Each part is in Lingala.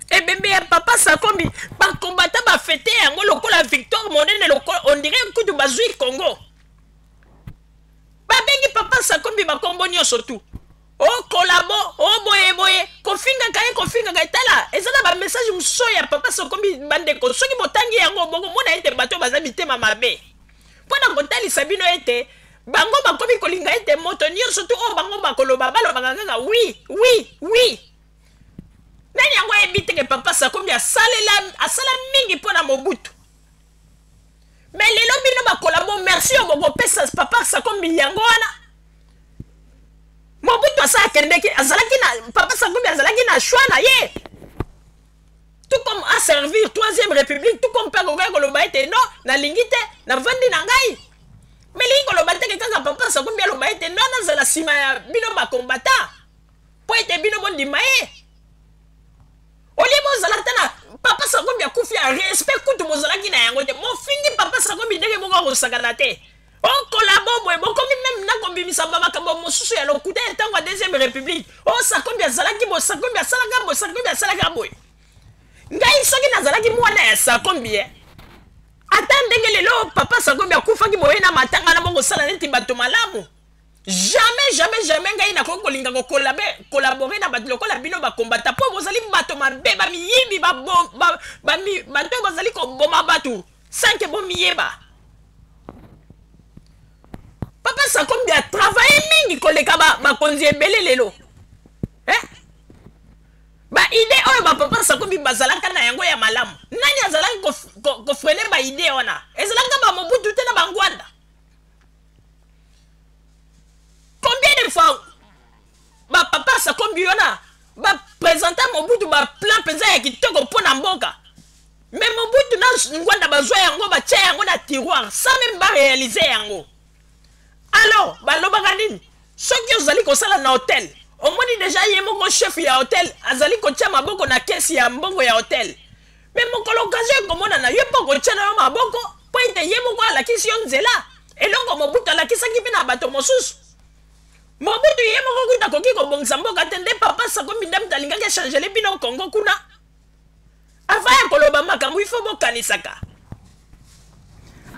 Ebembe ya papa Sakombi, bakombata bafete yango lokola victoire monene, lokola on dirait kutu bazwi Congo. Babengi papa Sakombi bakombo nyonso tu. O kolabo, o boye boye, kofingaka ye, kofingaka ye. Tala, eza na ba message mosusu ya papa Sakombi, bandeko, soki botangi yango bokomona ete bato baza mitema mabe. Mpo na kotalisa bino ete bango bakomi kolinga ete moto nyonso tu oyo bango bakoloba balobaka kaka oui, oui, oui. Nani yango ayebi te ke papa Sakombi asalela, asala mingi mpo na Mobutu? Mais lelo bino bakolabo, merci oyo bokopesa papa Sakombi yango wana. Mobutu asa akendeki, azalaki na papa Sakombi azalaki na choix na ye. Tout comme a servir troisième république, tout comme mpe akokaki koloba ete non, nalingi te, navandi na ngai. Mais elingi koloba te ke kaka papa Sakombi aloba ete non, nazala nsima ya bino bakombata mpo ete bino bondima ye. Olie bozala ata na papa Sakombi akufi ya respect kutu bozalaki na yango te. Bofingi papa Sakombi ndenge moko akosakana te. Okolabo boye bokomi meme na kobimisa ba makambo mosusu ya lokuta ya ntango ya deuxième république. O Sakombi azalaki boye, Sakombi asalaka boye, Sakombi asalaka boye. Ngai soki nazalaki mwana ya Sakombi eh, ata ndenge lelo papa Sakombi akufaki boye na matanga na bokosala neti bato malamu. Jamais, jamais, jamais ngai nakoki kolinga kocollaborer na bato lokola bino bakombata, mpo bozali bato mabe, bamiyibi, bato oyo bazali koboma bato sans que bomiyeba. Papa Sakombi a travaillé mingi koleka bakonzi ebele lelo. Eh? Ba idée oyo ba papa Sakombi bazalaka na yango ya malamu. Nani azalaki kofrener ba idée wana? Ezalaka ba Mobutu te na ba Ngwanda. Combien de fois ba papa Sakombi wana ba présenter Mobutu ba plan penza ya kitoko mpo na mboka. Mais Mobutu na Ngwanda bazwa yango batia yango na tiroir sans même ba réaliser yango. Alors balobaka nini? Soki ozali kosala na hôtel, omoni déjà ye moko chef ya hôtel azali kotia maboko na caisse ya mbongo ya hôtel. Mais mokolo occasion ekomonana, yo mpe okotia na yo maboko mpo ete ye moko alakisi yo nzela. Eloko Mobutu alakisaki mpe na bato mosusu. Mobutu ye moko kuta akoki kobongisa mboka te, nde papa Sakombi nde moto alingaki achangele bino Congo kuna. Avant ya koloba makambo, il faut bokanisaka.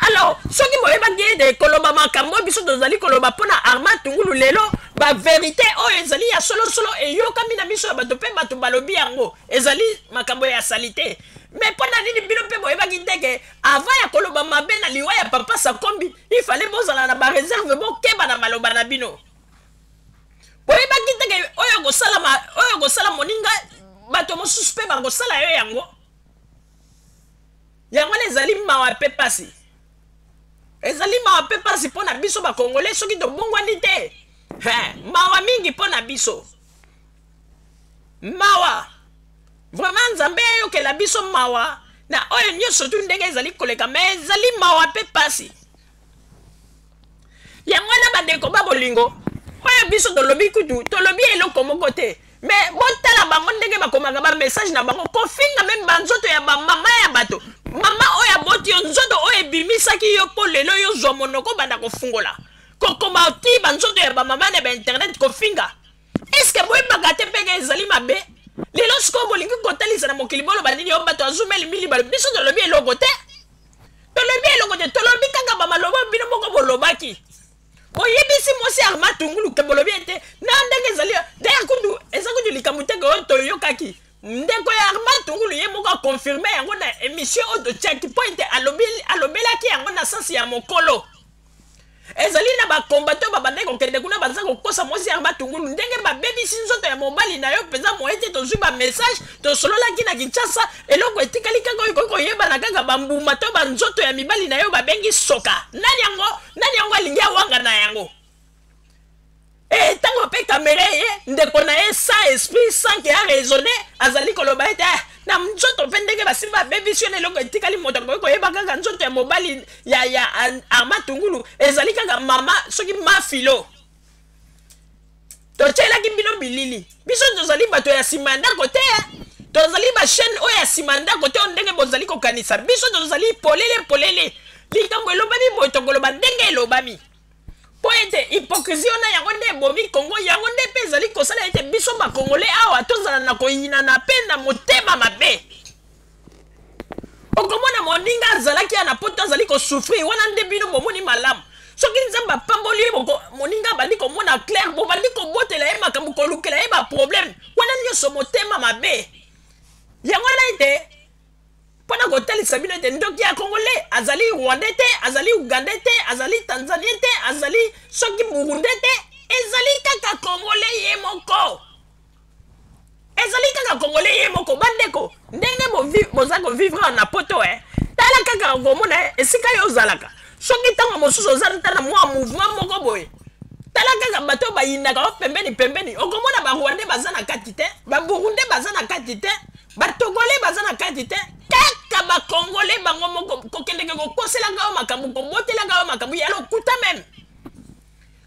Alors, soki boyebaki ete koloba makambo oyo biso tozali koloba mpo na Armand Tungulu lelo, ba verite oyo ezali ya solosolo eyokami na miso ya bato mpe bato balobi yango, ezali makambo ya salite. Mais mpo na nini bino mpe boyebaki te ke avant ya koloba mabe na liwa ya papa Sakombi, il fallait bozala na ba reserve, bokeba na maloba na bino. Boyebaki te ke oyo kosala ma, oyo kosala moninga, bato mosusu mpe bakosala yo yango. Yango wana ezali mawa mpe pasi. Ezali mawa mpe pasi mpo na biso ba Congolais soki tobongwani te. He, mawa mingi mpo na biso. Mawa. Vraiment Nzambe ayokela biso mawa na oyo nyonso tu ndenge ezali koleka, mais ezali mawa mpe pasi. Yango wana bandeko ba bolingo, oyo biso tolobi kutu tolobi eloko moko te, mais botala bango ndenge bakomaka ba message na bango, kofinga meme ba nzoto ya ba mama ya bato. Mama oyo aboti yo, nzoto oyo ebimisaki yo mpo lelo yo zwa monoko banda kofungola kokoma ti ba nzoto ya ba mama na ba internet kofinga. Est-ce que boyebaka te mpe ezali mabe? Lelo sikoyo bolingi kotalisa na mokili boloba nini? Yo bato azumeli mili balobi, biso tolobi eloko te. Tolobi eloko te, tolobi kaka ba maloba bino moko bolobaki. Boyebisi mwasi Armand Tungulu ke bolobi ete na ndenge ezali, d'ailleurs kutu eza kutu likambo te ke oyo toyokaki. Ndeko ya Armand Tungulu ye moko aconfirme yango na émission oyo totiaki mpo ete alobelaki yango na sens ya mokolo. Ezali na ba combattants babandaki kokende kuna baza kokosa mwasi ya Batungulu ndenge babebisi nzoto ya mobali na yo mpenza moye te. Tozwi ba message, tosololaki na Kinshasa, eloko etikali kaka oyo ekoki koyebana kaka bambuma to banzoto ya mibali na yo babengi soka. Nani yango, nani yango alingi awanga na yango? E ntango mpe kamera ye ndeko na ye sans esprit, sans ke a raisonner, azali koloba ete na nzoto mpe ndenge basi babebisi yo na eloko etikali moto akoki koyeba kaka nzoto ya mobali ya Armand Tungulu ezali kaka mama soki mafilo. Totielaki bino bilili, biso tozali bato ya nsima ya ndako te, tozali ba chaîne oyo ya nsima ya ndako te oyo ndenge bozali kokanisa. Biso tozali polele polele, likambo elobami boye tokoloba ndenge elobami. Mpo ete hypocrisie wana yango nde ebomi Congo, yango nde mpe ezali kosala ete biso ba Congolais awa tozala na koyinana mpe na motema mabe. Okomona moninga azalaki ya na poto azali kosouffrir, wana nde bino bomoni malamu. Soki Nzambe apamboli ye, moninga abandi komona clair, bobandi kobotela ye makambo, kolukela ye ba problème, wana nyonso motema mabe. Yango wana ete mpo na kotalisa bino ete ndoki ya Congolais azali Rwandais te, azali Ougandais te, azali Tanzanien te, azali soki Burundais te, ezali kaka Congolais ye moko. Ezali kaka Congolais ye moko. Bandeko, ndenge boza kovivre na poto, tala kaka komona esika yo ozalaka. Soki ntango mosusu oza ata na mwa mouvement moko boye, tala kaka bato bayinaka yo pembeni pembeni, okomona ba Rwandais baza na kati te, ba Burundais baza na kati te, ba Togolais baza na kati te, kaka ba Congolais bango moko kokendeke kokoselaka yo makambo, kobotelaka yo makambo ya lokuta meme.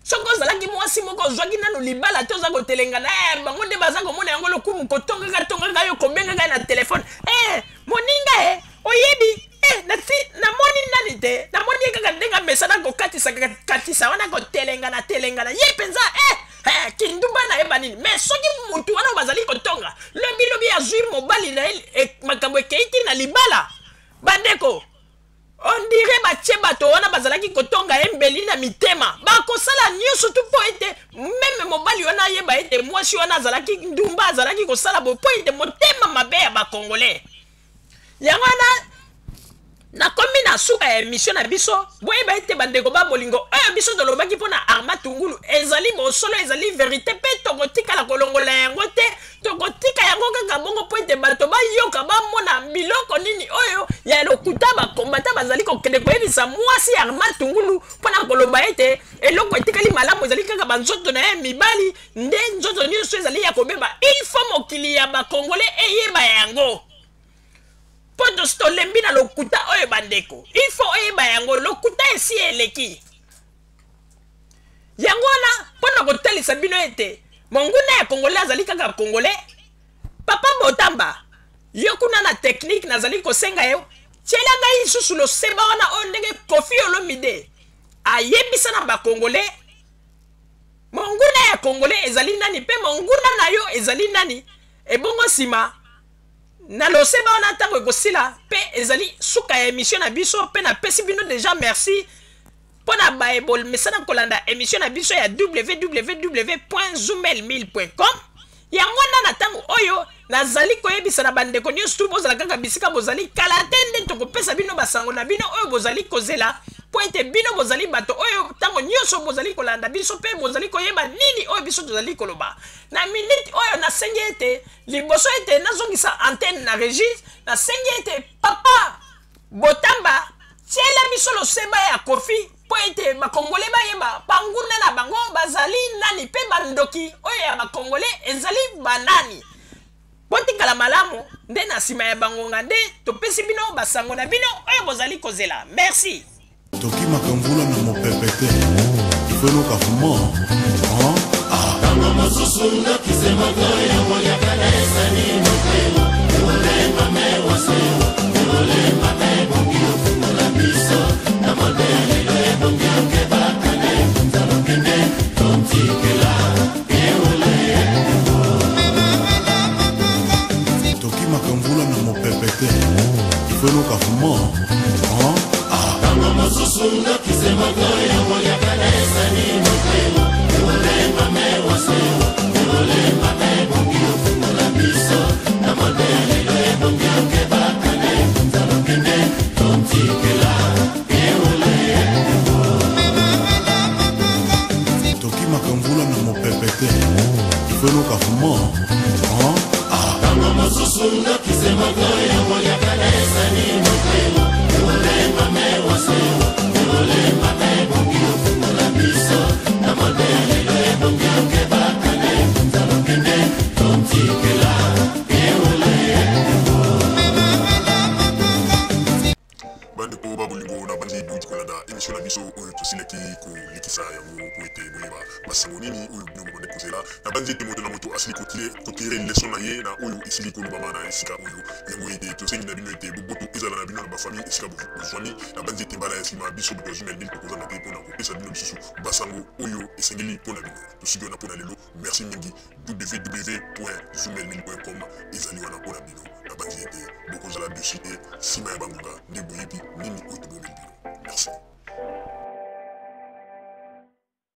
Soki ozalaki mwasi moko ozwaki nanu libala te, oza kotelengana, bango nde baza komona yango lokumu, kotongaka tongaka yo, kobengaka na telefone, moninga, oyebi, nasi namoni nani te, namoni ye kaka ndenge amesana kokatisa katisa wana, kotelengana telengana ye mpenza, kindumba na ye banini. Mais soki mutu wana bazali kotonga lobi lobi azwi mobali na ye, makambo ekei ti na libala, bandeko, on dirait batie bato wana bazalaki kotonga ye mbeli na mitema, bakosala nyonso tu mpo ete meme mobali wana ayeba ete mwasi wana azalaki ndumba, azalaki kosala boye, mpo ete motema mabe ya bakongolais. Yango wana nakomi na suka ya émission na biso. Boyeba ete bandeko ba bolingo, oyo biso tolobaki mpo na Armand Tungulu ezali bosolo, ezali vérité, mpe tokotikala kolongola yango te, tokotika yango kaka bongo mpo ete bato bayoka, bamona biloko nini oyo ya lokuta bakombata bazali kokende koyebisa mwasi ya Armand Tungulu mpo na koloba ete eloko etikali malamu ezali kaka banzoto na ye mibali, nde nzoto nyonso ezali ya kobeba. Il faut mokili ya bakongole eyeba yango, mpo tosi tolembi na lokuta oyo bandeko. Il faut oyeba yango, lokuta esi eleki. Yango wana mpo na kotalisa bino ete monguna ya Congolais azali kaka Congolais. Papa Botamba, yo kuna na technique, nazali kosenga yo tiela ngai lisusu loseba wana oyo ndenge Koffi Olomide ayebisa na bakongolais monguna ya Congolais ezali nani mpe monguna na yo ezali nani. Ebongo nsima na loseba wana ntango ekosila mpe ezali suka ya émission na biso, mpe napesi bino déjà merci mpo na baye bomesana kolanda émission na biso ya www.zoomel1000.com. Yango wana na ntango oyo nazali koyebisa na bandeko nyonso tu bozala kaka bisika bozali, kala te nde tokopesa bino basango na bino oyo bozali kozela, mpo ete bino bozali bato oyo ntango nyonso bozali kolanda biso mpe bozali koyeba nini oyo biso tozali koloba. Na minute oyo nasengi ete liboso ete nazongisa antenne na régie, nasengi ete papa Botamba tiela biso loseba ya Koffi mpo ete bakongole bayeba banguna na bango bazali nani mpe bandoki oyo ya bakongole ezali banani. Botikala malamu nde na nsima ya bangonga nde topesi bino basango na bino oyo bozali kozela. Merci. Tokimaka mvula na mopepe te, ifo eloka vraimen. Tango mosusu ndokise moko yango liaka na esani motema eolemba mewasewa eolemba ebongi ofungola miso na monde ya lelo, ebongi okebaka na efunza lokenge tontikela eole. Tokimaka mvula na mopepe te, ifo eloka vraimen. Tango mosusu ndokise moko yango liaka na esani motema eolemba mewasewa eolemba ebongi ofungola miso na monde ya lelo, ebongi okebaka na efunza lokenge tontikela eole. Tokimaka mvula na mopepe te, ifo eloka vraimen. Tango mosusu ndokise moko yango liaka na esani motema eolemba mewasewa eolemba ebongi ofungola miso na monde ya lelo, ebongi okebaka na efunza lokenge tontikela eole. Bandeko ba bolingo, na bandi bouti kolanda émission na biso oyo tosilaki. Tobandaki kolekisa yango mpo ete boyeba basango nini oyo bino bobandaki kozela. Nabanzi ete moto na moto asili kotire leson na ye na oyo esili kolobama na esika oyo. Yango ete tosengi na bino ete boboto ezala na bino na bafamille esika bozwami. Nabanzi ete mbala ya nsima biso bato ya Zumel Mil tokozanga te mpo na kopesa bino lisusu basango oyo esengeli mpo na bino. Tosuki wana mpo na lelo. Merci mingi. www.zumelmil.com ezali wana mpo na bino. Nabanzi ete bokozala dessus te nsima ya bangonga nde boyebi nini oyo tobomeli bino. Merci.